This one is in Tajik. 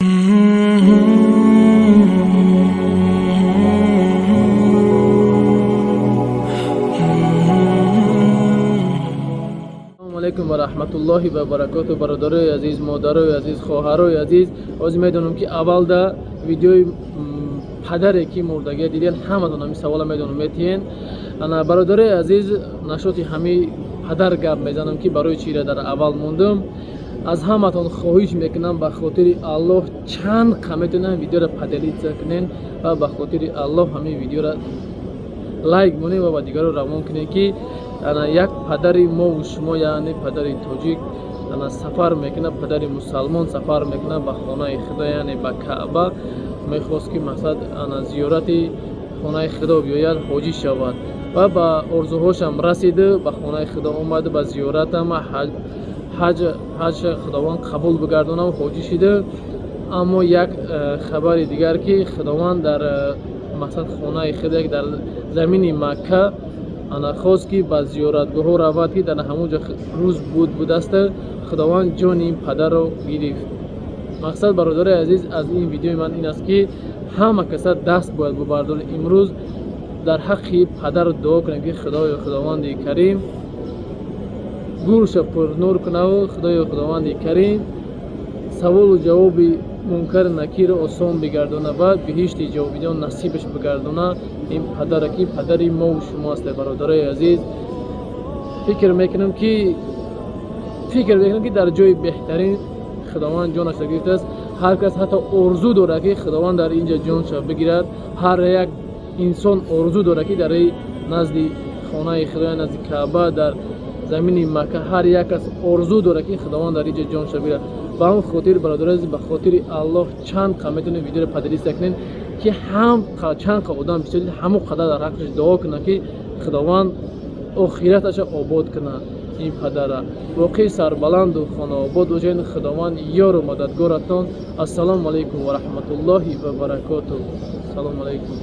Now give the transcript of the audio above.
Ассалому алайкум ва раҳматуллоҳи ва баракоту. Бародарои азиз, модарои азиз, хоҳарои азиз, ҳозир медонам, ки аввалда видеои падаре ки мурдагия диден, ҳаматон ҳамин савола медонам метиҳен. Ана, бародарои азиз, нашоти ҳамин падар гап мезанам, ки барои чира дар аввал мондум. Аз ҳаматон хоҳиш мекунам, ба хотири Аллоҳ чанд қа метавонам видеоро поделиться кунен ва ба хотири Аллоҳ ҳамин видеоро лайк монед ва ба дигаро равон кунед, ки ана як падари мову шумо, яъне падари тоҷик, ана сафар мекунад, падари мусалмон сафар мекунад ба хонаи Худо, яъне ба Каъба. Мехост, ки мақсад ана зиёрати хонаи Худо биёяд, ҳоҷӣ шавад ва ба орзуҳошам расиду ба хонаи Худо омаду ба зиёратам ҳаҷ, ҳаҷ Худованд қабул бигардонам, ҳоҷӣ шиду. Аммо як хабари дигар, ки Худованд дар мақсад хонаи худ як дар замини Макка ана хост, ки ба зиёратгоҳҳо равад, ки дар ҳамон ҷо рӯз буд будааст, Худованд ҷони ин падарро гирифт. Мақсад, бародари азиз, аз ин видеои ман ин аст, ки ҳама каса даст бояд бубардорад, имрӯз дар ҳаққи падар дуо кунем, ки Худоё, Худованди Карим гӯрша пурнур кунаву Худоё, Худованди Карим саволу ҷавоби Мункар Накирро осон бигардона ва биҳишти ҷовидон насибаш бигардона ин падара, ки падари мову шумо аст. Бародарои азиз, фикр мекунам, ки дар ҷои беҳтарин Худованд ҷонашро гирифтааст. Ҳар кас ҳатто орзу дорад, ки Худованд дар инҷа ҷонша бигирад. Ҳар як инсон орзу дорад, ки дар назди хонаи Худо, назди Каъба, дар замини Макка ҳар як кас орзу дорад, ки Худованд дар инҷа ҷонша бигирад. Ба ҳамн хотир, бародари азиз, ба хотири Аллоҳ чанд қа метавонед видеоро поделиться кунед, ки ҳам чанд қа одам бисёр, ҳамон қадар дар ҳаққаш дуо кунад, ки Худованд охираташа обод кунад ин падара. Воқеи сарбаланду хонаобод бошед. Худованд ёру мададгоратон. Ассалому алайкум ва раҳматуллоҳи ва баракоту. Ассалому алайкум.